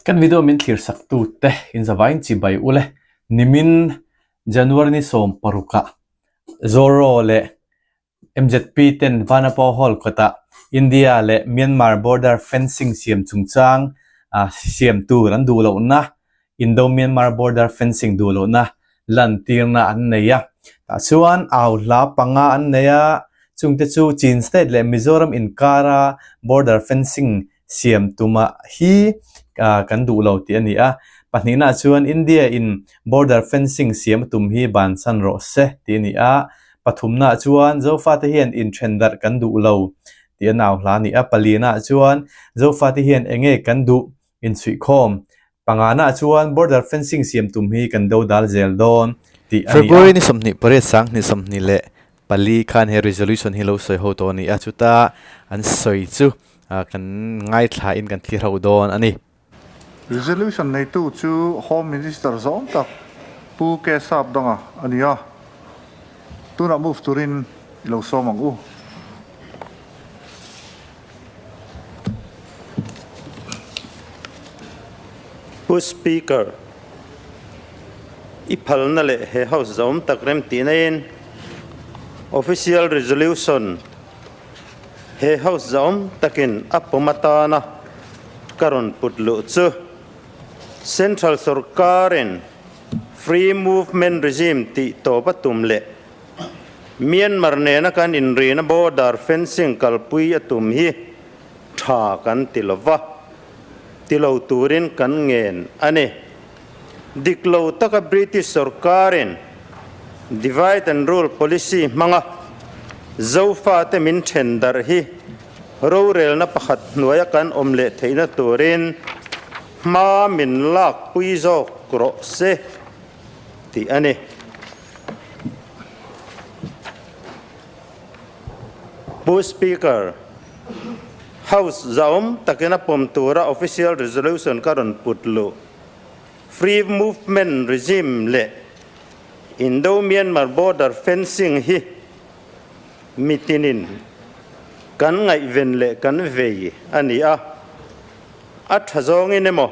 Kan video min thlir sak tu te in zavain chibai ule nimin January ni 16 ah Zoro leh MZP ten Vanapa Hall kawtah India leh Myanmar border fencing siam chungchang siam tur an duh lohna Indo-Myanmar border fencing duh lohna lantirna an nei a. Tah chuan au hla panga an nei a, chungte chu Chin State leh Mizoram inkara border fencing siam tuma hi kan duh lo tih a ni a. Pahnihnaah chuan India in border fencing siam a tum hi bansan rawh se tih a ni a. Pathumnaah chuan Zofate hian inthen darh kan duh lo tih a nau hla a ni a. Palinaah chuan Zofate hian eng nge kan duh inchhuihkhawm? Panganaah chuan border fencing siam tum hi kan do dal zel dawn tih a ni a. February ni 28 2024 khan he resolution hi lo sawi ho tawh a ni a, chuta an sawi chu kan ngaithlain kan thlir ho dawn a ni. Resolution neitu chu Home Minister zawng tak Pu K Sapdanga a ni a, tunah move turin i lo sawm ang u. Pu Speaker, i phalna leh he House zawm tak rem tih naiin Official Resolution He House zahawm takin a pawm atana ka rawn put luh chu Central sorkarin Free Movement Regime tih tawp a tum leh Myanmar nena kan inrina border fencing kalpui a tum hi tha kan ti lo va, ti lo turin kan ngen a ni. Dik lo taka British sorkarin divide and rule policy hmanga Zofate min then darh hi rorelna pakhat hnuaia kan awm leh theihna turin hma min lakpui zawk rawh se tih a ni. Pu Speaker, House zahawm takin a pawm tura official resolution ka rawn put luh. Free Movement Regime leh Indo-Myanmar Border Fencing hi mitinin kan ngaihven leh kan vei a ni a, a tha zawngin emaw,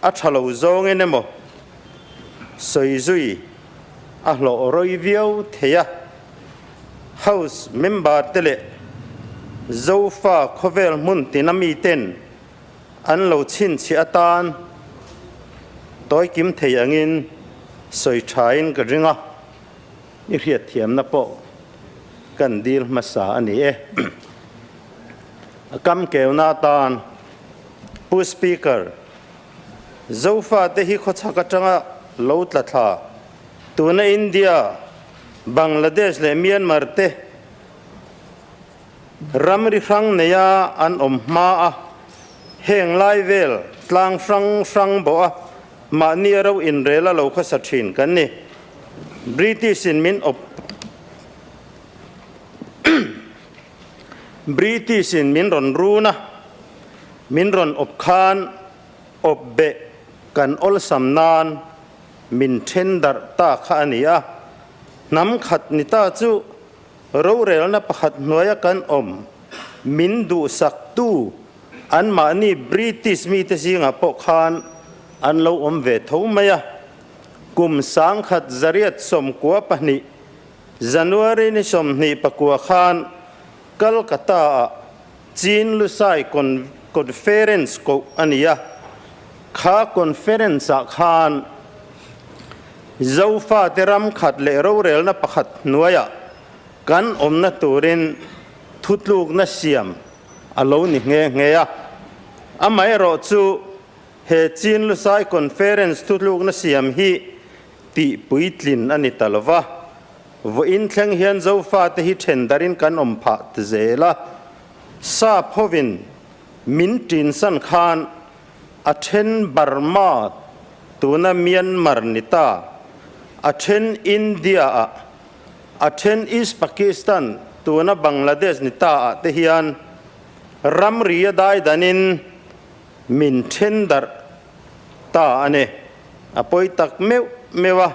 a tha lo zawngin emaw sawi zui a hlawh rawi viau thei a. House member te leh Zofa khawvel hmun tina miten An lo chhinchhiah atan tawi kim thei angin sawi thain ka ring a, i hriatthiamna pawh kan dil hmasa a ni e. A kam keuna atan Pu Speaker, Zofate hi khawchhak atanga lo tla thla, tuna India, Bangladesh leh Myanmar te Ramri hrang neia an awm hma a, heng lai vel tlang hrang hrang bawh a, mahni a ro inrel a lo khawsa thin kan ni. British in min awp British in min rawn run a, min rawn awp khan awp beh kan awlsam nan min then darh ta kha a ni a, hnam khat ni ta chu Rorelna pakhat hnuaia kan awm, min duhsaktu anmahni British mite zingah pawh khan an lo awm ve tho mai a. Kum 1992, January ni 29 khan Calcutta-ah Chin Lusai Conference koh a ni a, kha conference-ah khan Zofate ram khat leh rorelna pakhat hnuaiah kan awmna turin thutlukna siam a lo ni nghe nghe a. Amaherawh chu he Chin Lusai Conference thutlukna siam hi tih puitlin a ni ta lo va, vawiin thleng hian Zofate hi then darin kan awm phah ti zel a, sap hovin min tinsan khan a then Burma tuna Myanmar ni ta, a then India-ah, a then East Pakistan tuna Bangladesh ni ta ah te hian ramri a dai danin min then darh ta a ni. A pawi tak meuh meuh a,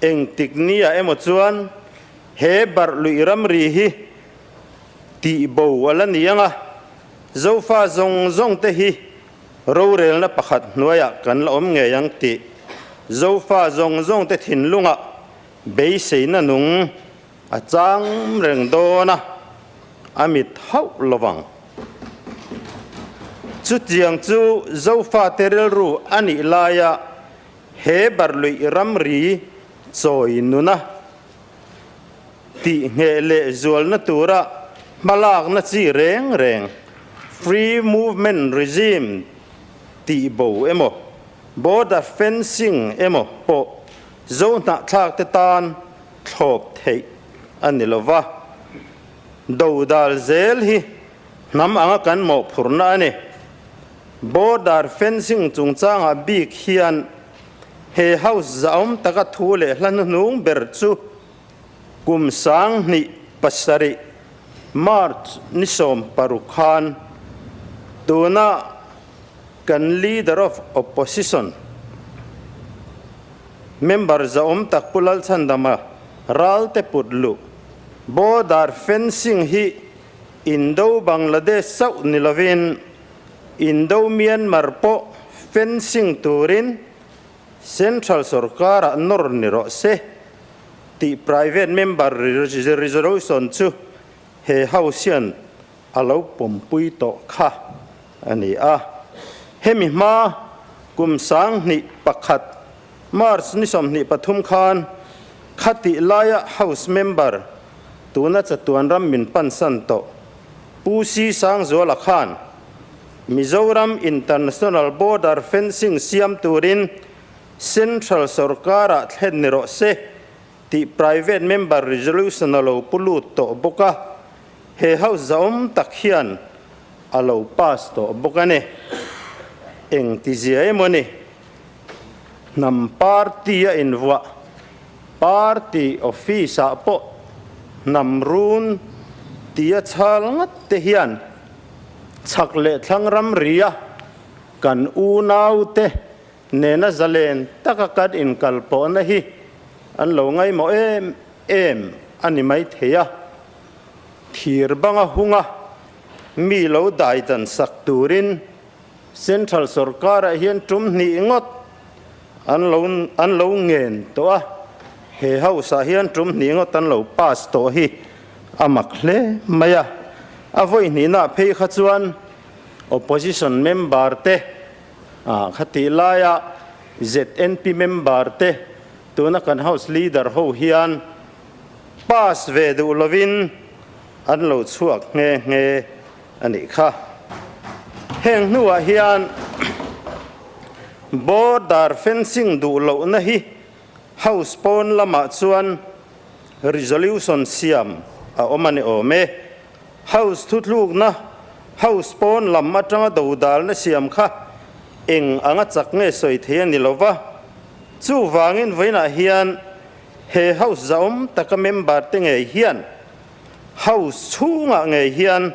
engtik nia emaw chuan he barh luih ramri hi tih bo a la ni ang a, Zofa zawng zawng te hi. Rorelna pakhat hnuaiah kan la awm ngei ang tih Zofa zawng zawngte thinlungah beiseina nung a chang reng dawn a, a mit hauh lovang. Chutiang chu Zofate rilru a nih laia he barluih ramri chawi nuna tih ngheh leh zualna tura hmalakna chi reng reng Free Movement Regime tih bo emaw, Border Fencing emaw pawh zo hnahthlak te tan thlawp theih a ni lo va. Dodal zel hi hnam anga kan mawhphurhna a ni. Border Fencing chungchangah bik hian He house zahawm taka thu leh hla hnuhnung ber chu kum 2007 March ni 16 khan tuna kan Leader of Opposition member zahawm tak Pu Lalchhandama Ralte put luh border fencing hi Indo Bangladesh chauh ni lovin Indo Myanmar pawh fencing turin Central sorkarah nawr ni rawh se tih private member resolution chu he House hian a lo pawmpui tawh kha a ni a. Hemi hma kum 2001 March ni 23 khan khatih laia House member tuna chatuan ram min pansan tawh Pu Si Sangzuala khan Mizoram International Border Fencing siam turin Central sorkarah thlen ni rawh se tih Private Member Resolution a lo pu lut tawh bawk a, he House zahawm tak hian a lo pass tawh bawk a ni. Eng tizia emaw ni? Hnam party a invuah party office ah pawh hnam run tia chhal ngat te hian chhak leh thlang ramri a kan unau te nena zalen taka kan inkal pawhna hi an lo ngaimawh em em a ni mai thei a, thir banga hunga mi lo dai dan sak turin Central sorkarah hian tum hnih ngawt an lo an lo ngen tawh a, he house ah hian tum hnih ngawt an lo pass tawh hi a mak hle mai a. A vawi hnihna phei kha chuan opposition member te ah khatih laia ZNP member te tuna kan house leader ho hian pass ve duh lovin an lo chhuak nghe nghe a nih kha. Heng hnuah hian border fencing duh lohna hi House pawn lamah chuan resolution siam a awm a ni awm e. House thuthlukna House pawn lam atanga dodalna siam kha eng anga chak nge sawi thei a ni lo va. Chuvangin vawiinah hian he House zahawm taka member te ngei hian House chhungah ngei hian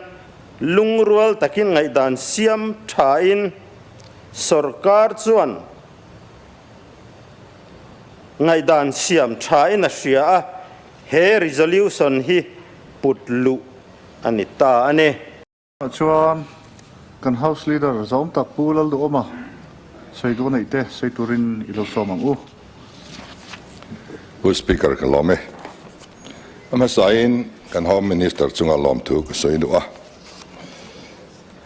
lungrual takin ngaihdan siam thain sorkar chuan ngaihdan siam thain a hria a, he resolution hi put luh a ni ta a ni. Chuan kan House Leader zawm tak Pu Lalduhawma sawi duh neih te sawi turin i lo sawm ang u. Pu Speaker ka lawm e. A hmasain kan Home Minister chunga lawmthu ka sawi duh a.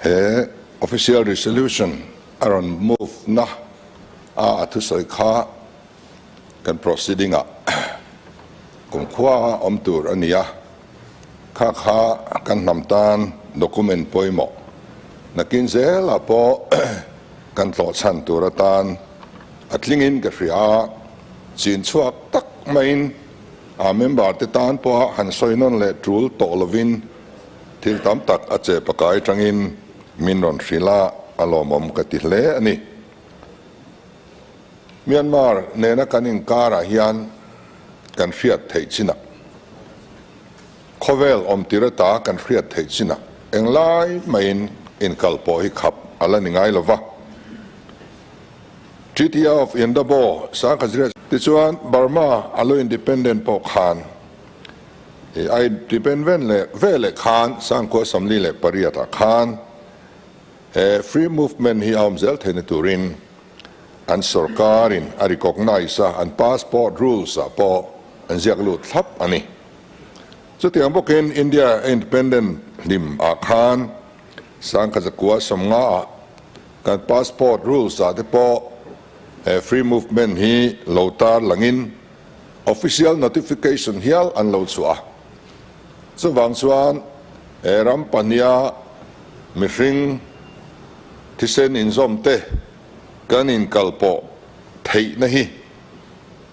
He Official Resolution a rawn move na a a thusawi kha kan proceeding ah kumkhua a awm tur a ni a, kha kha kan hnam tan document pawimawh nakin zelah pawh kan tlawh chhan tur atan a tlingin ka hria a, chin chhuak tak maiin a member te tan pawha han sawi nawn leh tul tawh lovin thil tam tak a che pakai tangin min rawn hrilh a, a lawmawm ka ti hle a ni. Myanmar nena kan inkarah hian kan hriat theih chinah, khawvel awmtir ata kan hriat theih chinah englai maiin inkal pawh hi khap a la ni ngai lo va. Treaty of Yandabo Sangkhazriat tichuan Burma a lo independent pawh khan a independent leh veleh khan Sangkhua 48 ah khan. He free movement hi a awm zel theihna turin an sorkarin a recognise a, an passport rules ah pawh an ziak lut thlap a ni. Chutiang bawkin India independent hlim ah khan sangkhat zakua sawmnga ah kan passport rules ah te pawh he free movement hi lo tar langin official notification hial an lo chhuah a. Chuvang chuan he ram pahniha mihring thisen inzawm te kan inkalpawh theihna hi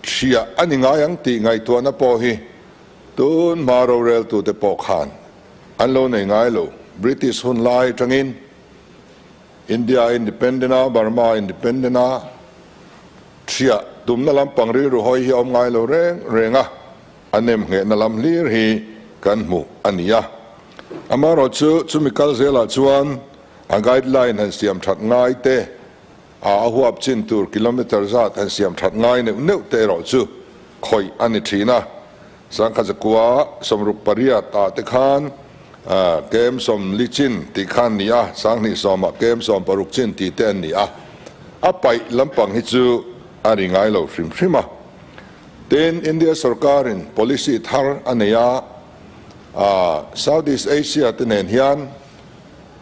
hria a ni ngai ang tih ngaihtuahna pawh hi tun hma roreltute pawh khan an lo nei ngai lo. British hun lai atangin India independent a, Burma independent a, hria tumna lampang rilru hawi hi a awm ngai lo reng reng a. A nem nghehna lam hlir hi kan hmu a ni a. Amaherawhchu, chumi kal zelah chuan a guideline han siam that ngai te, a a huap chin tur kilometre zat han siam that ngai neuh neuh te erawh chu khawih a ni thin a. Sangkhat zakua 68 ah te khan kem 40 chin tih khan ni a, 20 sawmah kem 60 chin tih te an ni a. A paih lampang hi chu a ri ngai lo hrim hrim a. Tin, India sorkarin policy thar a nei a, Southeast Asia te nen hian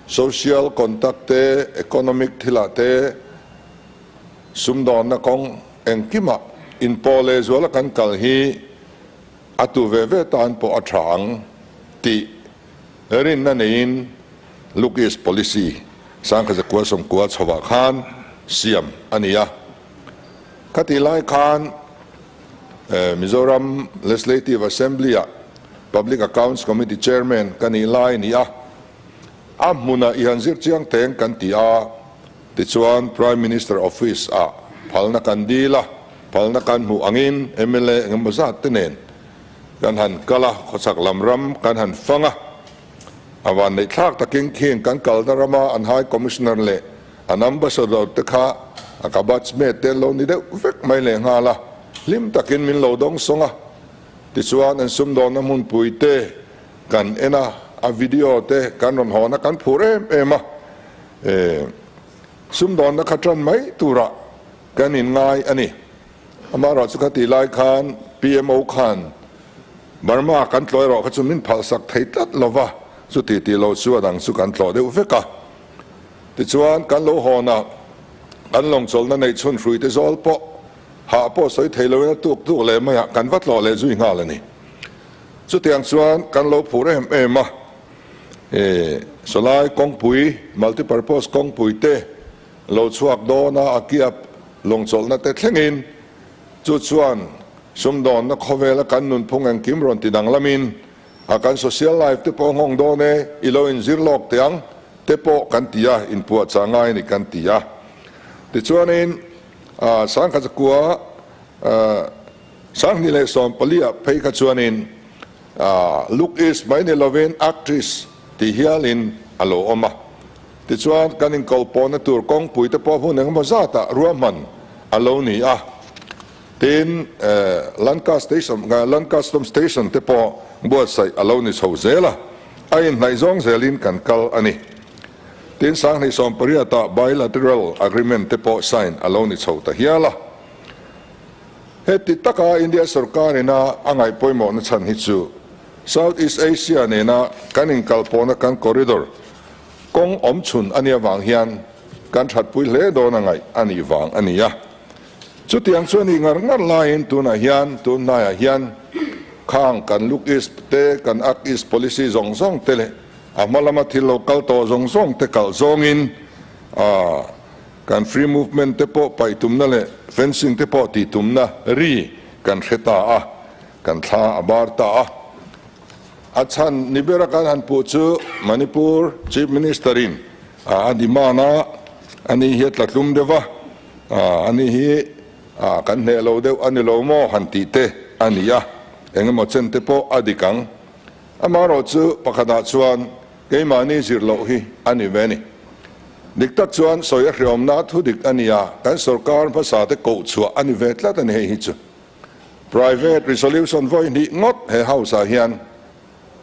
social contact te, economic thilah te, sumdawnna kawng engkimah inpawh lehzuala kan kal hi a tu ve ve tan pawh a tha ang tih rinna neiin Look East Policy 1990 chhovah khan siam a ni a. Khatih lai khan Mizoram Legislative Assembly-ah Public Accounts Committee Chairman ka nih lai ni a, a hmunah i han zir chiang teng kan ti a, tichuan Prime Minister Office-ah phalna kan dil a, phalna kan hmuh angin mla engemaw zat te nen kan han kal a, khawchhak lam ram kan han fang a, a vanneihthlak takin khing kan kalna rama an High Commissioner leh An ambassador te kha a ka batchmate te an lo ni deuh vek mai leh nghal a, hlim takin min lo dawng sawng a. Tichuan an sumdawnna hmunpui te kan en a, a video te kan rawn hawn a, kan phur em em a. E, sumdawnna kha tan mai turah kan inngai a ni. Amaherawhchu kha tih lai khan PMO khan Burma kan tlawh erawh kha chu min phalsak thei tlat lova, chuti tih lo chu a dang chu kan tlawh deuh vek a. Tichuan, kan lo hawn a, kan lawngchawlhna neih chhun hruite zawl pawh hah pawh sawi thei loin a tuk tuk leh mai a, kan va tlawh leh zui nghal a ni. Chutiang chuan kan lo phur em em a, e, sawlai kawngpui, multipurpose kawngpui te lo chhuak dawn a, a kiap lawngchawlhna te thlengin chu chuan sumdawnna khawvela kan nunphung engkim rawn ti danglamin a kan social life te pawh nghawng dawn e, i lo inzir lawk teh ang te pawh kan ti a, inpuahchah ngai a ni kan ti a. Tichuanin 1914 ah phei kha chuanin Look East mai ni lovin Act East tih hialin a lo awm a. Tichuan kan inkalpawhna tur kawngpui te pawh hmun engemaw zatah ruahman a lo ni a. Tin, Lanka Station, Lanka Custom Station te pawh buatsaih a lo ni chho zel a, a inhnaih zawng zelin kan kal a ni. Tin, 2018 ah Bilateral Agreement te pawh sign a lo ni chho ta hial a. Heti taka India sorkar ina a ngaih pawimawhna chhan hi chu South East Asia nena kan inkalpawhna kan corridor kawng awm chhun a nih avang hian kan thatpui hle dawn a ngaih a nih vang a ni a. Chutiang chu a nih ngar ngar laiin tunah hian, tun hnaiah hian khang kan Look East te, kan Act East policy zawng zawng te leh a hma lama thil lo kal tawh zawng zawng te kalh zawngin kan free movement te pawh paih tumna leh fencing te pawh tih tumna ri kan hre ta a, kan thla a bar ta a. A chhan ni bera kan han puh chu Manipur Chief Minister in a demand a, ani hi a tla tlum deuh va, ani hi kan hneh lo deuh a ni lo maw han tih te a ni a, engemaw chen te pawh a dik ang. Amaherawh chu pakhatah chuan keimahni zir loh hi a ni ve a ni. Dik tak chuan sawi a hreawmna thu dik a ni a, kan sorkar hmasa te koh chhuah a ni ve tlat a ni hei hi chu. Private resolution vawi hnih ngawt he house ah hian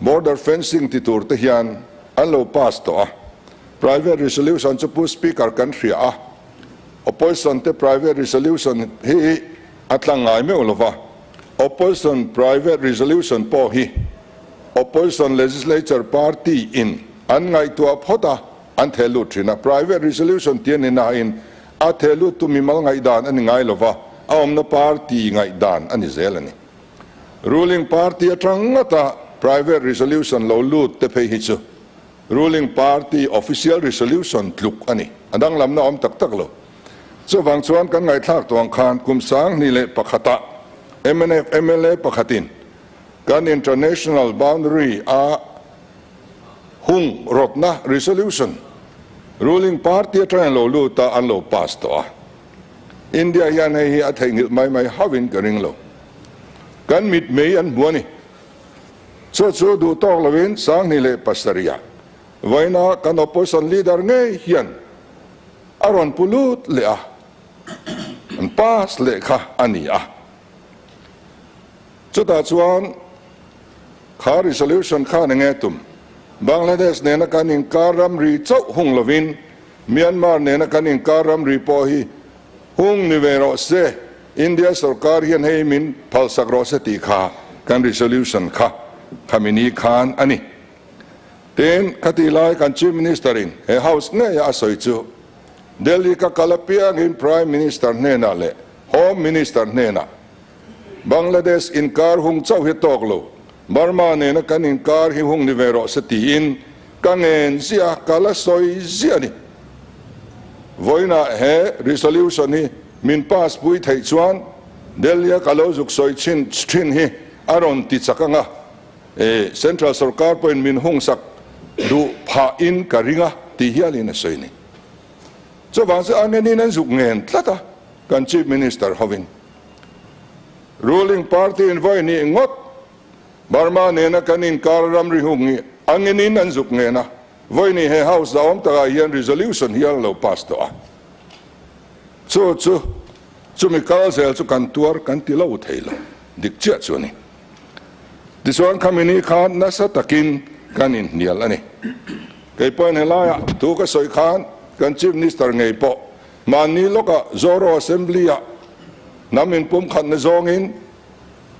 border fencing ti tur te hian an lo pass tawh a. Private resolution chu Pu Speaker kan hria a, Opposition te private resolution hi a tla ngai meuh lova, Opposition private resolution pawh hi Opposition legislature party in an ngaihtuah phawt a, an theh lut thin a. Private resolution tih a ni nain a theh lut tu mimal ngaihdan a ni ngai lova, a awmna party ngaihdan a ni zel a ni. Ruling party atang ngata private resolution lo lut te phei hi chu Ruling party official resolution tluk a ni. A danglamna awm tak tak lo. Chuvang chuan kan ngaihthlak tawh ang khan kum 2001 ah mnf mla pakhatin kan international boundary a hung rawtna resolution ruling party atangin lo lut a an lo pass tawh a. India hian hei hi a theihnghilh mai mai hauhin ka ring lo. Kan mitmei an hmu a ni. Chu chu duh tawk loin 2007 ah vawiina kan opposition leader ngei hian a rawn pu lut leh a, an pass leh kha a ni a. Chutah chuan kha resolution khan enge tum? Bangladesh nena kan inkar ramri chauh hung lovin Myanmar nena kan inkar ramri pawh hi hung ni ve rawh se, India sorkar hian hei min phalsak rawh se tih kha kan resolution kha khami ni khan a ni. Tin, khatih lai kan Chief Minister in he House ngeia a sawi chu Delhi ka kal apiangin Prime Minister hnenah leh Home Minister hnenah Bangladesh inkar hung chauh hi tawk lo, Burma nena kan inkar hi hung ni ve rawh se tiin ka ngen ziah a, ka la sawi ziah a ni. Vawiinah he resolution hi min pass pui theih chuan Delhi-a ka lo zuk sawi chhin thin hi a rawn ti chak ang a, Central sorkar pawhin min hungsak duh phahin ka ring a ti hialin a sawi a ni. Chuvang chu a ngenin an zuk ngen tlat a, kan Chief Minister hovin. Ruling party in vawi hnih ngawt Burma nena kan inkar ramri hung hi a ngenin an zuk ngen a, vawi hnih he House zahawm takah hian resolution hi an lo pass tawh a. Chu chu chumi kal zel chu kan tuar kan ti lo thei lo, dik chiah chu a ni. Tichuan khami ni khan nasa takin kan inhnial a ni. Kei pawhin helaiah thu ka sawi khan kan Chief Minister ngei pawh mahni lawkah Zoro Assembly-ah hnam inpumkhatna zawngin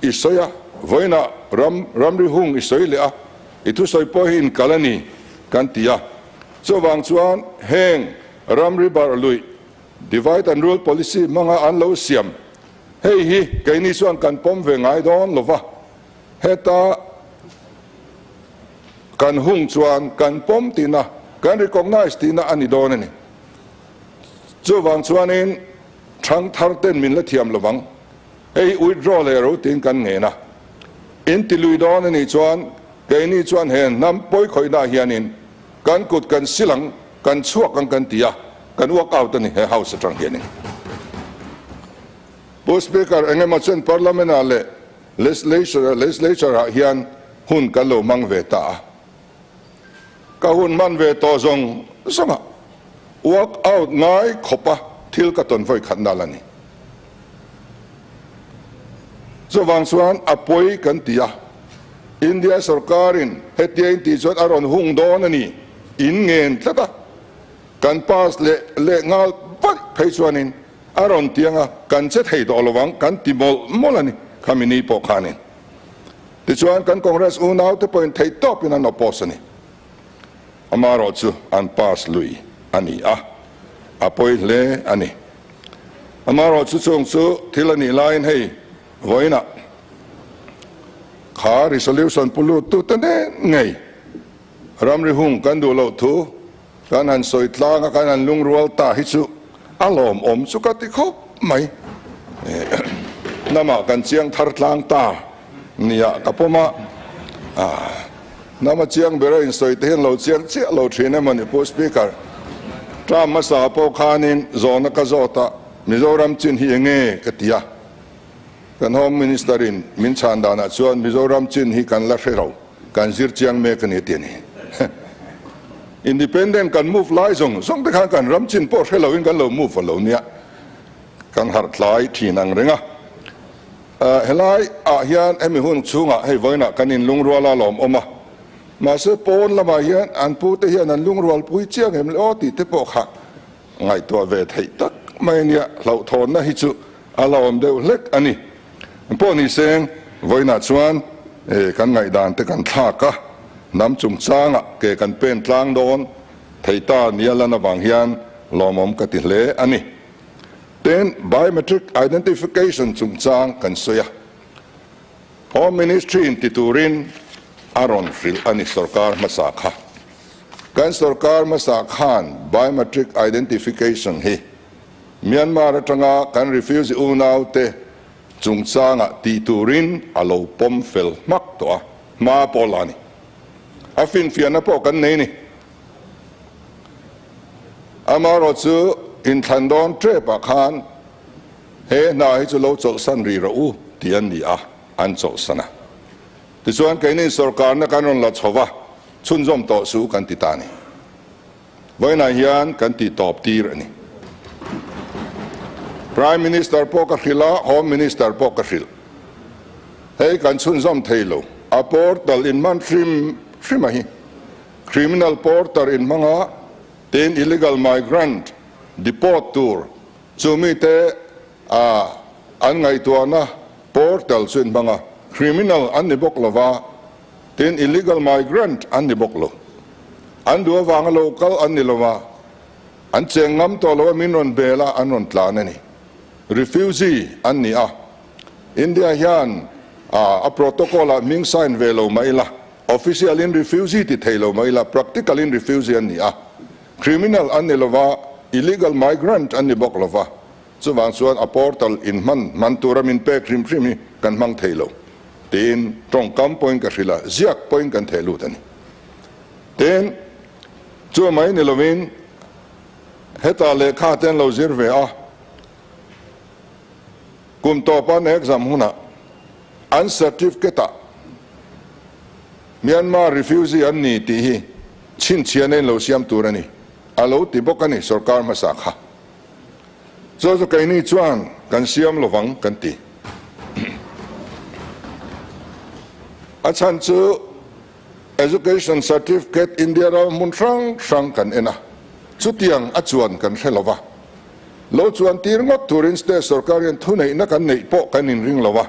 i sawi a, vawiinah ram ramri hung i sawi leh a, i thusawi pawh hi inkal a ni kan ti a. Chuvang chuan heng ramri barh luih, divide and rule policy hmanga an lo siam hei hi keini chuan kan pawm ve ngai dawn lo va, heta kan hung chuan kan pawm tihna, kan recognise tihna a ni dawn a ni. Chuvang chuanin thang thar ten min la thiam lo vang. Hei withdraw leh ro tiin kan ngen a. In ti lui dawn a nih chuan keini chuan he hnam pawi khawihna hianin kan kut kan sil ang, kan chhuak ang kan ti a, kan walk out a ni he house atang hianin. Pu Speaker, engemaw chen Parliament ah leh Legislature ah hian hun kan lo hmang ve ta a. Ka hun hman ve tawh zawng zawngah walk out ngai khawpa thil ka tawn vawi khat nal a ni. Chuvang chuan a pawi kan ti a, India sorkarin hetia in tih chuan a rawn hung dawn a ni, in ngen tlat a, kan pass leh leh nghal vaih phei chuanin a rawn ti anga kan che thei tawh lovang kan ti mawlh mawlh a ni khami ni pawh khanin. Tichuan kan Congress unaute pawhin theihtawpin an oppose a ni. Amaherawh chu an pass lui a ni a, a pawi hle a ni. Amaherawh chu chung chu thil a nih laiin hei vawiinah kha resolution pu lut tute nen ngei ramri hung kan duh loh thu kan han sawi tlang a, kan han lungrual ta hi chu a lawmawm chu ka ti khawp mai. Hnamah kan chiang thar tlang ta nia ka pawm a. Hnam a chiang ber a insawi te hian lo chiang chiah lo thin emaw ni Pu Speaker. Term hmasa pawh khanin zawhna ka zawt a, Mizoram chin hi enge ka ti a. Kan Home Minister in min chhan danah chuan Mizoram chin hi kan la hre lo, kan zir chiang mek a ni a ti a ni. Independent kan move lai zawng zawng te khan kan ram chin pawh hre loin kan lo move a lo nia. Kan harh tlai thin ang reng a. Helai ah hian hemi hun chhungah hei vawiinah kan inlungrual a lawmawm a. Mahse pawn lamah hian an pute hian an lungrualpui chiang em le aw tih te pawh kha ngaihtuah ve theih tak mai a nia, hlauhthawnna hi chu a la awm deuh hlek a ni. Pawh ni seng, vawiinah chuan kan ngaihdan te kan thlak a, hnam chungchangah ke kan pen tlang dawn thei ta nia lan avang hian lawmawm ka ti hle a ni. Tin, biometric identification chungchang kan sawi a, Home Ministry in ti turin a rawn hrilh a ni sorkar hmasa kha. Kan sorkar hmasa khan biometric identification hi Myanmar atanga kan refugee unaute chungchangah ti turin a lo pawm fel hmak tawh a, hma pawh la a ni. A finfiahna pawh kan nei ni. Amaherawhchu inthlan dawn tepah khan He hna hi chu lo chawlhsan rih rawh u tih an ni a, an chawlhsan a. Tichuan keinin sawrkarna kan rawn la chho va, chhunzawm tawh suh kan ti ta a ni. Vawiinah hian kan tih tawp tir a ni. Prime Minister pawh ka hrilh a, Home Minister pawh ka hrilh. Hei kan chhunzawm thei lo. A portal inhman hrim hrim a hi. Criminal porter inhmang a, tin illegal migrant deport tur Chu mite a an ngaihtuahna portal chu inhmang a, criminal an ni bawk lo va, tin illegal migrant an ni bawk lo. An duh avanga lo kal an ni lo va, an cheng ngam tawh lo a, min rawn bel a, an rawn tlan a ni. Refugee an ni a, India hian a protocol ah hming sign ve lo mah ila, official in refugee ti thei lo mah ila, practical in refugee an ni a. Criminal an ni lova, illegal migrant an ni bawk lova, chuvang chuan a portal in hman hman tura min pek hrim hrim hi kan hmang thei lo tiin tawngkam pawhin ka hrilh a, ziak pawhin kan theh lut a ni. Tin, chu mai ni lovin hetah lehkha te an lo zir ve a, kum tawpa an exam hunah an certificate ah Myanmar refugee an ni tih hi chhinchhiahna in lo siam tur a ni, a lo ti bawk a ni sorkar hmasa kha. Chu chu keini chuan kan siam lovang kan ti. A chhan chu Education Certificate India ram hmun hrang hrang kan en a, chutiang a chuan kan hre lova. Lo chuan tir ngawt turin state sorkar hian thuneihna kan neih pawh kan inring lova.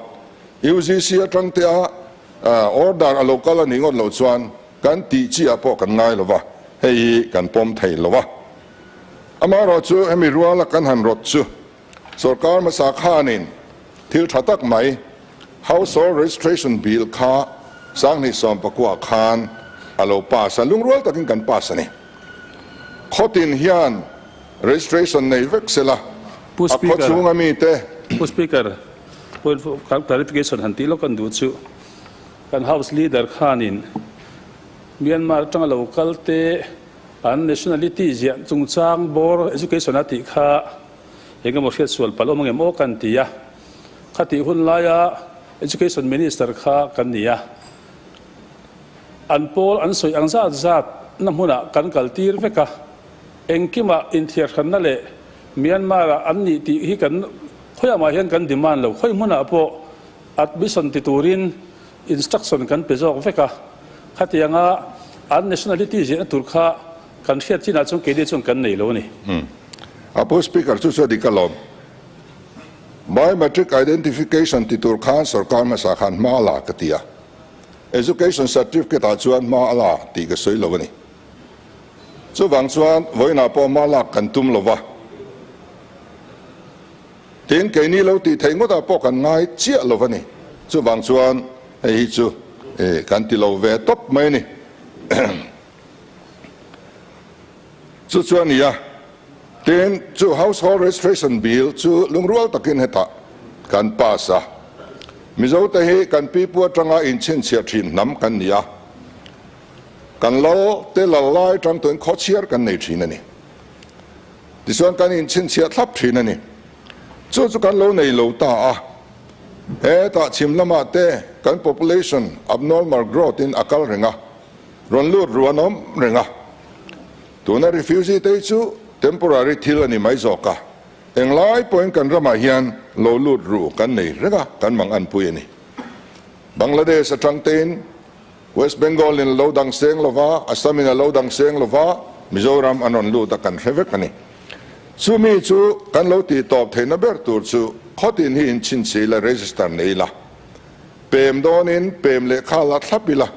UGC atang te a Order a lo kal a nih ngawt loh chuan kan tih chi ah pawh kan ngai lo va, hei hi kan pawm thei lo a. Amaherawhchu hemi ruala kan han rawt chu sorkar hmasa khanin thil tha tak mai Household Registration Bill kha 2019 khan a lo pass a, lungrual takin kan pass a ni. Khawtin hian registration nei vek sela, a khawchhunga mite. Pu Speaker, Point of clarification han tih lawk kan duh chu kan House Leader khanin Myanmar atanga lo kal te an nationality ziah chungchang bawr education a tih kha eng emaw hriat sual palh awm angem aw kan ti a, khatih hun laia Education Minister kha kan ni a, an pawl an sawi ang zat zat na hmunah kan kal tir vek a, engkimah inthiarhranna leh Myanmar ah an nih tih hi kan Khawiah mah hian kan demand lo, khawi hmunah pawh admission ti turin instruction kan pe zawk vek a, khatianga an nationality ziahna tur kha kan hriat chinah chuan keini chuan kan nei lo a ni. A Pu Speaker chu chu a dik alawm. Biometric identification ti tur khan sorkar hmasa khan hma a la ka ti a, education certificate ah chuan hma a la tih ka sawi lo a ni. Chuvang chuan vawiinah pawh hma lak kan tum lo va. Tin, keini lo tih theih ngawtah pawh kan ngai chiah lo va ni. Chuvang chuan hei hi chu kan ti lo ve tawp mai a ni. Chu chu a ni a. Tin, chu Household Registration Bill chu lungrual takin hetah kan pass a. Mizote hi kan pipu atanga inchhinchhiah thin hnam kan ni a. Kan lal te lal lai atang tuin khawchhiar kan nei thin a ni. Tichuan kan inchhinchhiah thlap thin a ni. Chu chu kan lo nei lo ta a. Hetah chhim lamah te kan population abnormal growth in a kal reng a, rawn lut ru an awm reng a. Tuna refugee te hi chu temporary thil a ni mai zawk a, englai pawhin kan ramah hian lo lut ru kan nei reng a, kan mang anpui a ni. Bangladesh atang tein. West Bengal in a lo dang seng lova, Assam in a lo dang seng lova, Mizoram an rawn lut a kan hre vek a ni. Chumi chu kan lo tih tawp theihna ber tur chu khawtin hi in chhinchhi ila, register nei ila, pem dawnin pem lehkha la thlap ila,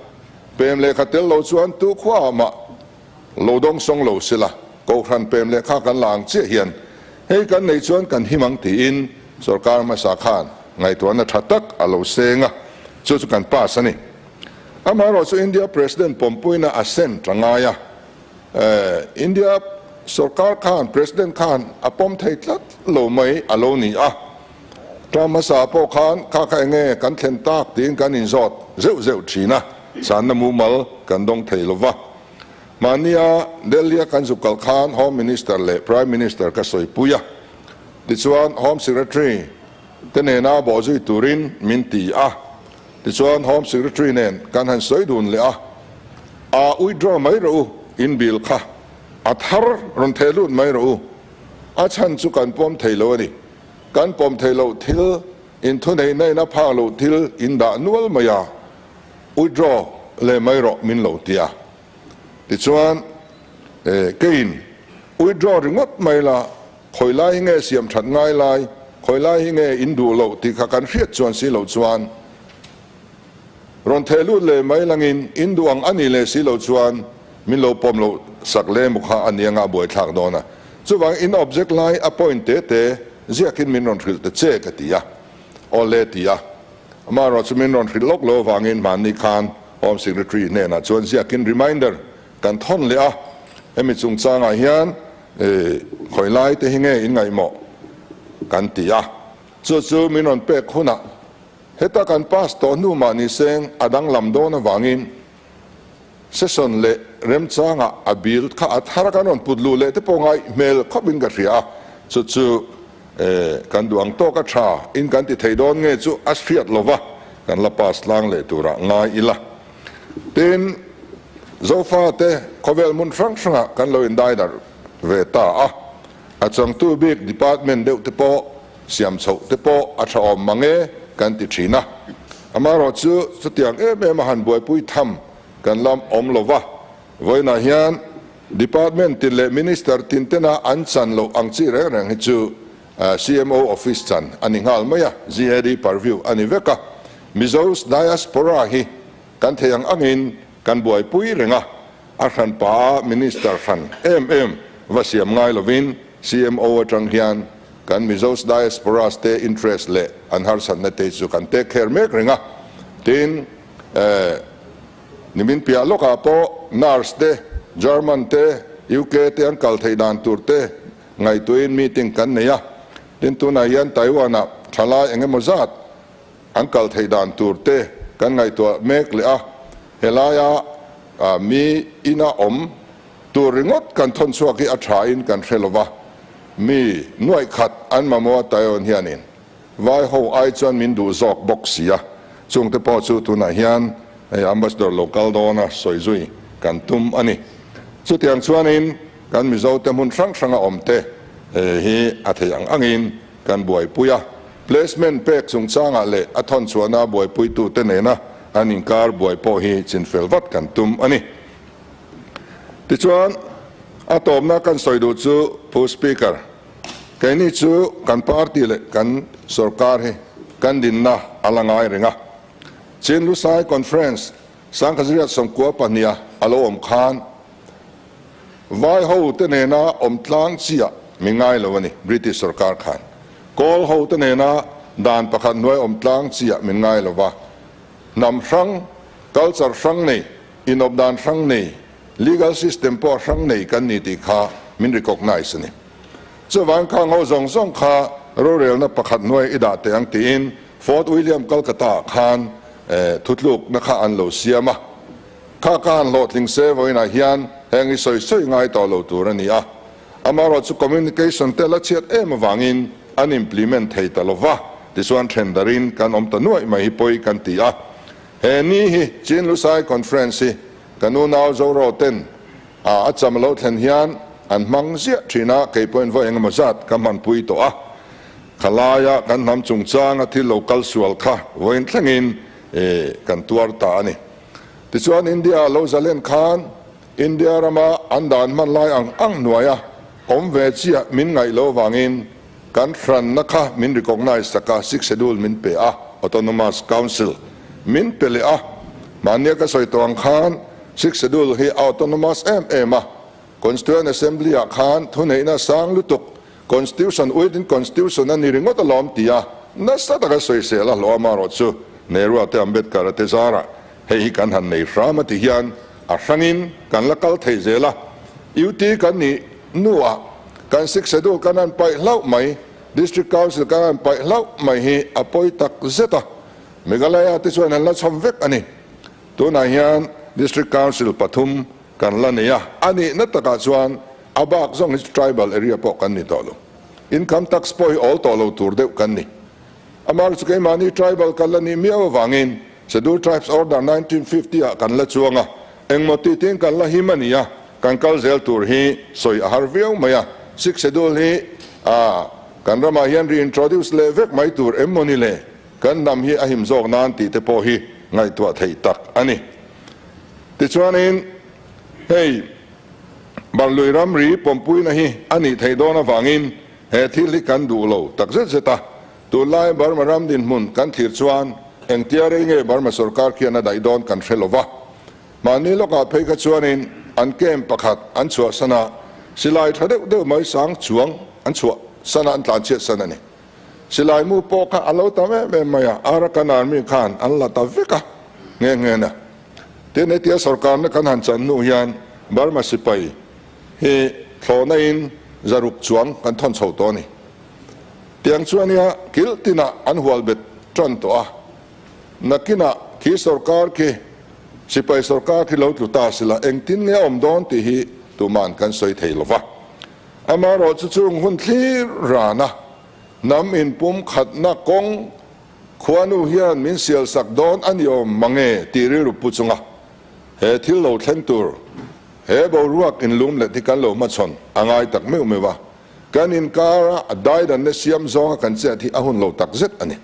pem lehkha tel lo chuan tu khuaah mah lo dawng sawng lo sila, Kohhran pem lehkha kan la ang chiah hian hei kan nei chuan kan him ang tiin sorkar hmasa khan ngaihtuahna tha tak a lo seng a, chu chu kan pass a ni. Amaherawhchu chu India President pawmpuina a sent a ngai a, India sorkar khan President khan a pawm thei tlat lo mai a lo ni a. Term hmasa pawh khan kha kha enge kan thlen tak tiin kan inzawt zeuh zeuh thin a, chhanna mumal kan dawng thei lo va. Mahnia Delhi-a kan zuk kal khan Home Minister leh Prime Minister ka sawipui a, tichuan Home Secretary te nena bawhzui turin min ti a, tichuan Home Secretary nen kan han sawi dun leh a, a withdraw mai rawh u, in bill kha a thar rawn theh lut mai rawh u, a chhan chu kan pawm thei lo a ni, kan pawm thei loh thil in thuneihna in a phak loh thil in dah nual mai a, Withdraw leh mai rawh min lo ti a. Tichuan, keiin withdraw ringawt mai la, khawi lai hi nge siam that ngai lai, khawi lai hi nge in duh loh tih kha kan hriat chuan si loh chuan rawn theh lut leh mai langin in duh ang a nih leh si loh chuan min lo pawm loh sak leh emaw kha a nia ngah buaithlak dawn a. Chuvang in object lai a point te te ziakin min rawn hrilh ta che ka ti a. Aw le ti a. Amaherawh chu min rawn hrilh lawk lo avangin hmanni khan Home Secretary hnenah chuan ziakin reminder kan thawn leh a, hemi chungchangah hian khawi lai te hi nge in ngaihmawh kan ti a, chu chu min rawn pek hunah heta kan pass tawh hnu mah ni seng a danglam dawn avangin session leh remchangah a bill kha a thar kan rawn put luh leh te pawh ngaih hmel khawpin ka hria a, chu chu kan duh ang tawk a tha in kan ti thei dawn nge chu a hriat lova kan la pass tlang leh turah ngai ila. Tin, Zofa te khawvel hmun hrang hrangah kan lo indaidarh ve ta a, a changtu bik department deuh te pawh siam chhoh te pawh a tha awm mang e kan ti thin a. Amaherawh chu chutiang em em a han buaipui tham kan la awm lo va, vawiinah hian Department tin leh Minister tin tena an chan loh ang chi reng reng hi chu CMO Office chan a ni nghal mai a, GAD purview a ni vek a. Mizo's Diaspora hi kan thei ang angin kan buaipui reng a, a hranpa a Minister hran em em va siam ngai lovin CMO atang hian kan Mizo's Diasporas te interest leh an harsatna te chu kan take care mek reng a. Tin, Nimin piah lawkah pawh nurse te, German te, UK te an kal theih dan tur te ngaihtuahin meeting kan nei a. Tin, tunah hian Taiwan-ah thalai eng emaw zat an kal theih dan tur te kan ngaihtuah mek leh a. Helaia mi ina awm tur ringawt kan thawn chhuak hi a thain kan hre lova, mi nuaih khat an mamawh a Taiwan hianin. Vai ho ai chuan min duh zawk bawk si a, chungte pawh chu tunah hian hei Ambassador lo kal dawn a sawi zui kan tum a ni. Chutiang chuanin kan Mizote hmun hrang hranga awmte hi a theih ang angin kan buaipui a, placement pek chungchangah leh a thawn chhuahna buaipuitute nena an inkar buai pawh hi chinfel vat kan tum a ni. Tichuan, a tawpna kan sawi duh chu Pu Speaker, Keini chu kan party leh kan sorkar hi kan dinna a la ngai reng a. Chin Lusai Conference Sangkhaziriat 92 a lo awm khan Vai ho te nena awm tlang chiah mi ngai lo a ni, British sorkar khan. Kawl ho te nena dan pakhat hnuai awm tlang chiah min ngai lo va. Hnam hrang, culture hrang nei, inawp dan hrang nei, Legal system pawh hrang nei kan ni tih kha min recognise a ni. Chuvang kha ngo zawng zawng kha rorelna pakhat hnuai i dah teh ang tiin Fort William Calcutta ah khan thutlukna kha an lo siam a. Kha ka han hlawhtling se vawiinah hian heng i sawi sawi ngai tawh lo tur a ni a. Amaherawhchu chu communication te la chhiat em avangin an implement thei ta lova, tichuan then darin kan awm ta nuaih mai hi pawi kan ti a. He ni hi Chin Lusai Conference hi Ka nunau Zoro ten a a cham lo thlen hian an hmang ziah thin a, kei pawhin vawi engemaw zat ka hmanpui tawh a. Khalaia kan hnam chungchanga thil lo kal sual kha vawiin thlengin kan tuar ta a ni. Tichuan India lo zalen khan India rama an dan hman lai ang ang hnuaia awm ve chiah min ngaih loh avangin kan hranna kha min recognise tak a, Sixth Schedule min pe a, Autonomous Council min pe leh a. Mahnia ka sawi tawh ang khan Sixth Schedule hi a autonomous em em a, Constituent Assembly ah khan thuneihna sang lutuk Constitution within Constitution a ni ringawt alawm ti a, nasa taka sawisel a hlawh amarawh chu Nehru-a te Ambedkar-a te zarah hei hi kan han nei hram a ti hian a hrangin kan la kal thei zel a, UT kan nih hnuah kan Sixth Schedule kan han paih hlauh mai, District Council kan han paih hlauh mai hi a pawi tak zet a, Meghalaya te chuan an la chhawm vek a ni. Tunah hian District Council pathum kan la nei a, a nihna takah chuan a bak zawng hi chu tribal area pawh kan ni tawh lo. Income tax pawh hi awl tawh lo tur deuh kan ni. Amah chu keimahni tribal kan la nih miau avangin Scheduled Tribes Order 1950 ah kan la chuang a, engmaw tih tiin kan la him a ni a, kan kal zel tur hi sawi a har viau mai a. Sixth Schedule hi a kan ramah hian reintroduce leh vek mai tur em maw ni le? Kan hnam hi a him zawk nan tih te pawh hi ngaihtuah theih tak a ni. Tichuanin hei Barlui ramri pawmpuina hi a nih theih dawn avangin he thil hi kan duh lo tak zet zet a. Tunlai Burma ram dinhmun kan thlir chuan engtia rei nge Burma sorkar khian a daih dawn kan hre lo va. Mahni lawkah phei kha chuanin an camp pakhat an chhuahsan a, silai tha deuh deuh mai sang chuang an chhuahsan a, an tlanchhiatsan a ni. Silai mu pawh kha a lo tam em em mai a, Arakan Army khan an la ta vek a nghe nghe na. Tin, hetia sorkarna kan han chan hnu hian Burma sipai hi thlawhna in zaruk chuang kan thawn chho tawh a ni. Tiang chuan nia kil tinah an hual bet tan tawh a, nakinah khi sorkar khi sipai sorkar khi lo tlu ta sila engtin nge a awm dawn tih hi tuman kan sawi thei lo va. Amaherawhchu chung hun thlir rana hnam inpum khatna kawng khuanu hian min sialsak dawn a ni awm mange tih rilru pu chunga he thil lo thleng tur he boruak inlum let hi kan lo hmachhawn a ngai tak meuh meuh a, kan inkara a daidanna siam zawnga kan chet hi a hun lo takzet a ni.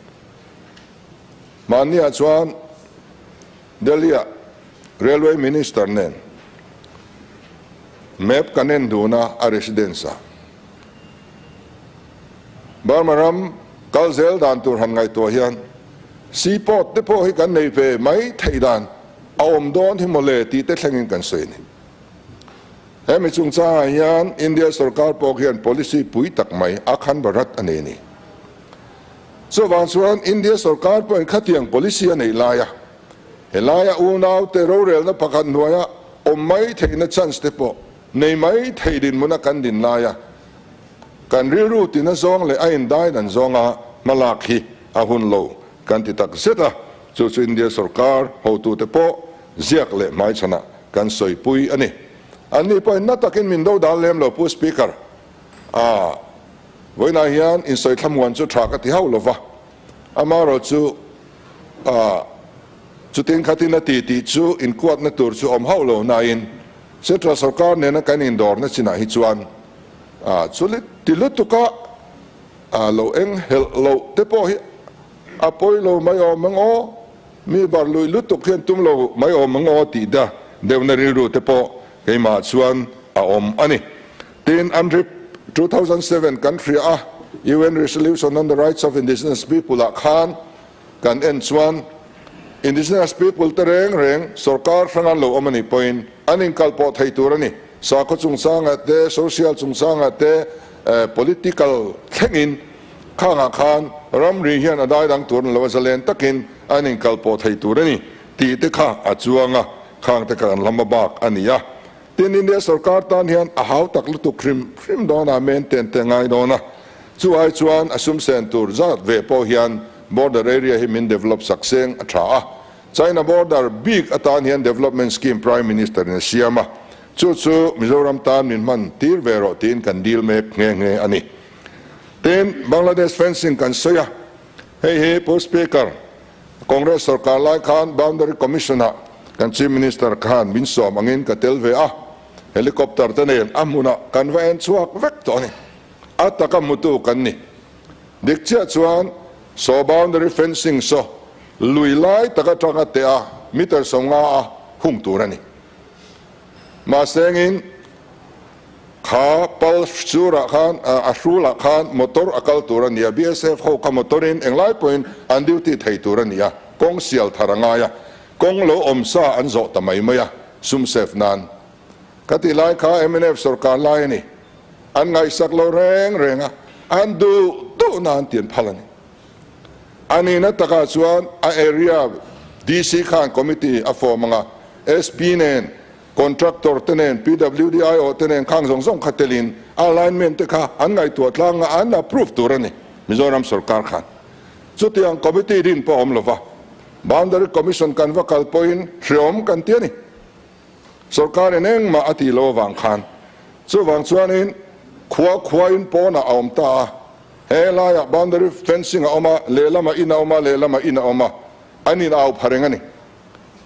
Mahniah chuan Delhi-ah Railway Minister nen map kan en dun a, a residence ah. Burma ram kal zel dan tur han ngaihtuah hian seaport te pawh hi kan nei ve mai theih dan a awm dawn hi mawle tih te thlengin kan sawi a ni. Hemi chungchangah hian India sorkar pawh hian policy pui tak mai a khan Bharat a nei a ni. Chuvang chuan India sorkar pawhin khatiang policy a neih laia helaia unaute rorelna pakhat hnuaia awm mai theihna chance te pawh nei mai thei dinhmuna kan din laia kan rilru tina zawng leh a indai dan zawnga hmalak hi a hun lo kan ti tak zet a, chu chu India sorkar hotute pawh ziak leh hmaichhanah kan sawipui a ni. Anni pawhin na takin min do dal lem lo Pu Speaker a. Vawiinah hian insawi thlamuan chu tha ka ti hauh lo va, amaherawh chu ah chutin khatin a ti tih chu inkuatna tur chu awm hauh lo nain Central sorkar nena kan indawrna chinah hi chuan ah chu ti lutuka ah lo eng helh loh te pawh hi a pawi lo mai awm ang aw, mi bar lui lutuk hian tum lo mai awm ang aw tih da deuhna rilru te pawh keimah chuan a awm a ni. Tin, UNRIP 2007 kan hria a, UN Resolution on the Rights of Indigenous People ah khan kan en chuan Indigenous People te reng reng sorkar hrang an lo awm a nih pawhin an inkalpawh thei tur a ni. Sakhaw chungchangah te, social chungchangah te, political thlengin khangah khan ramri hian a daidang tur an lo a, zalen takin an inkalpawh thei tur a ni tih te kha a chuang a, khang te kha kan lam a bak a ni a. Tin, India sorkar tan hian a hau tak lutuk hrim hrim dawn a, maintain te ngai dawn a. Chu ai chuan a sum sen tur zat ve pawh hian border area hi min develop sak seng a tha a. China border bik atan hian development scheme Prime Minister in a siam a, chu chu Mizoram tan min hman tir ve rawh tiin kan deal mek nghe nghe a ni. Tin, Bangladesh fencing kan sawi a, hei hi Pu Speaker, Congress sorkar lai khan Boundary Commission ah kan Chief Minister khan min sawm angin ka tel ve a, helicopter te nen a hmunah kan va en chhuak vek tawh a ni. A taka hmutu kan ni. Dik chiah chuan saw boundary fencing saw lui lai tak atanga teh a meter 50 a. hung tur a ni. Mahsengin kha pal surah khan a hrulah khan motor a kal tur a ni a, BSF ho kha motor in englai pawhin an duty thei tur a ni a, kawng sial thar a ngai a, kawng lo awm sa an zawh ta mai mai a, sum save nan. Ka tih lai kha mnf sorkar lai a ni. An ngaihsak lo reng reng a, an duh duh nan ti an phal a ni. A nihna takah chuan a area DC khan committee a form ang a, SP nen, contractor te nen, PWD aiawh te nen khang zawng zawng kha telin alignment te kha an ngaihtuah tlang a, an approve tur a ni Mizoram sorkar khan. Chutiang committee rin pawh a awm lova, Boundary Commission kan va kal pawhin hreawm kan ti a ni. Sorkarin engmah a tih loh avang khan chuvang chuanin khua khuain pawnah a awm ta a, he laiah boundary fencing a awm a, lehlamah in a awm a, lehlamah in a awm a, an in au pha reng a ni.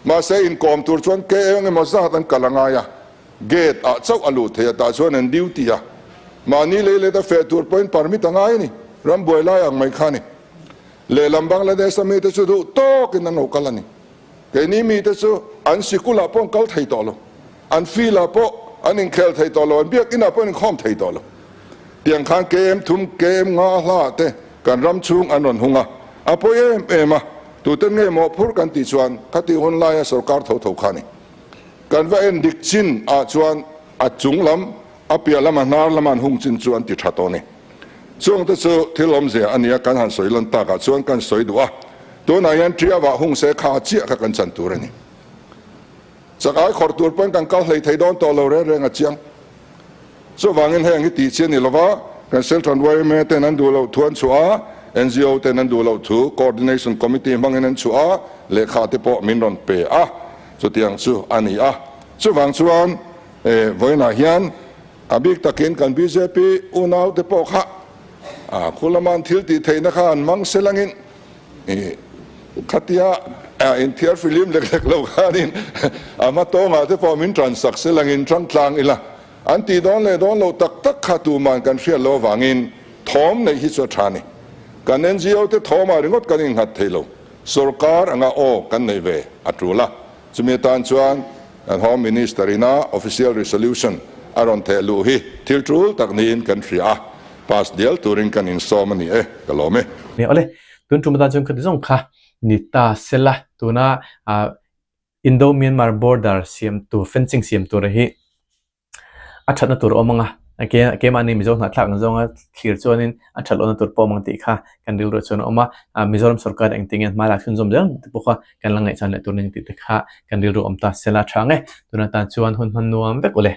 Mahse inkawm tur chuan ke eng emaw zat an kal a ngai a, gate ah chauh a luh thei a, tah chuan an duty a, mahni lei let a feh tur pawhin permit a ngai a ni, rambuai lai ang mai kha a ni. Lehlam Bangladesh a mite chu duh tawkin an lo kal a ni. Keini mite chu an sikulah pawh an kal thei tawh lo, an field-ah pawh an inkhel thei tawh lo, an biakinah pawh an inkhawm thei tawh lo. Tiang khan KM thum, KM nga hla te kan ram chhung an rawn hung a, a pawi em em a, tuten nge mawhphur kan tih chuan khati hun laia sorkar tho tho kha a ni. Kan va en dik chin ah chuan a chung lam, a piah lam, a hnar lama an hung chin chu an ti tha tawh a ni. Chungte chu thil awmzia a nia kan han sawi lan takah chuan kan sawi duh a, tunah hian Triava hung se kha chiah kha kan chan tur a ni. Chak ai khawrh tur pawn kan kal hlei thei dawn tawh lo reng reng a chiang. Chuvangin heng hi tih chi a ni lova, kan Central yma ten an duh loh thu an chhuah a, NGO ten an duh loh thu Coordination Committee hmangin an chhuah a, lehkha te pawh min rawn pe a, chutiang chu a ni a. Chuvang chuan vawiinah hian A bik takin kan bjp unaute pawh kha khu lama an thil tih theihna kha an hmang selangin khatia inthiar filim lek lek lo khanin a hma tawngah te pawh min tan sak selangin tang tlang ila an tih dawn leh dawn loh tak tak kha tuman kan hriat loh avangin thawm neih hi chu a tha a ni. Kan NGO te thawmah ringawt kan innghat thei lo. Sorkar anga aw kan neih ve a tul a. Chumi atan chuan kan Home Minister ina Official Resolution a rawn theh luh hi thil tul tak niin kan hria a, pass dial turin kan insawm a ni e, ka lawm e. Nia awle, tun tum atan chuan khati zawng kha ni ta sela, tuna Indo-Myanmar border siam tur, fencing siam tur hi A thatna tur a awm ang a, keimahni Mizo hnahthlak ang zawnga thlir chuanin a that lohna tur pawh a awm ang tih kha kan rilru chuan a awm a, Mizoram sorkar engtin nge hma lak chhunzawm zel ang tih pawh kha kan la ngaihchan leh tur ning tih te kha kan rilru awm ta sela a tha ang e. Tuna tan chuan hun hman nuam vek ule.